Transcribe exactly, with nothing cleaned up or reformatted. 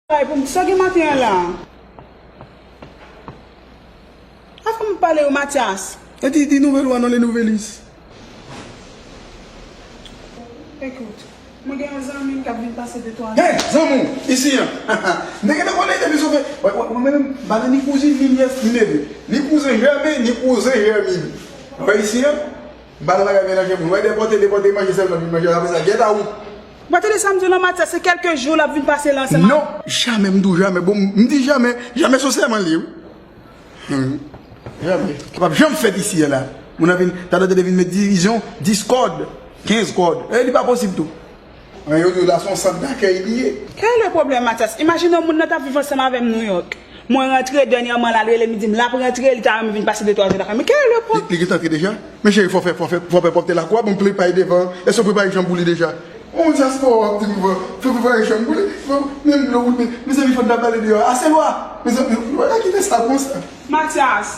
Ay, pou m sa gen maten an la. Avan m pale yo, Matyas. E di, di nouvèl ou a non, le nouvelis. Ekout, mwen gen yon zanmi m k ap vin pase de twa jou. Hey, zanmi w, isi an. M te gentan konnen depi sou fè. Mwen menm, m pa nan ni kouzin, ni nyès, ni neve. Ni kouzen jèmen, ni kouzen jèmin. Wè isi an, m pa nan bagay melanje moun. Wè depòte, depòte, manje sèlman, vin manje. Apre sa, gèt a ou. Mwen tande sa m di w lan, Matyas, se kèlke jou l ap vin pase la ansanm. Non, jamè, m di w jamè. Bon, m di jamè, jamè se yon sèman li ye, wi. Hmm. Jamè. Sa p ap janm fèt isi a la. Moun nan vin, talè te vin met divizyon, dis kòd, kenz kòd. E li pa posib tou. An yo di w la se yon sant dakèy li ye. Quel est le problème, Matyas? Imajine w moun nan t ap viv ansanm avè m Nouyòk. Mwen rantre dènyèman la, l rele m, li di m l ap rantre, li ta renmen vin pase de twa jou lakay mwen. Quel est le problème? Li, li gentan antre deja? Men cheri, fò fè, fò fè, fò fè pwòpte lakwa, bon, prepare devan. Èske w prepare chanm pou li deja? Bon, dyaspora w ap di m fò, fò prepare chanm pou li. Bon, men dlo, men, mezanmi, fò n ta pale deyò. Aselwa! Mezanmi, w pa ka kite sa konsa. Matyas,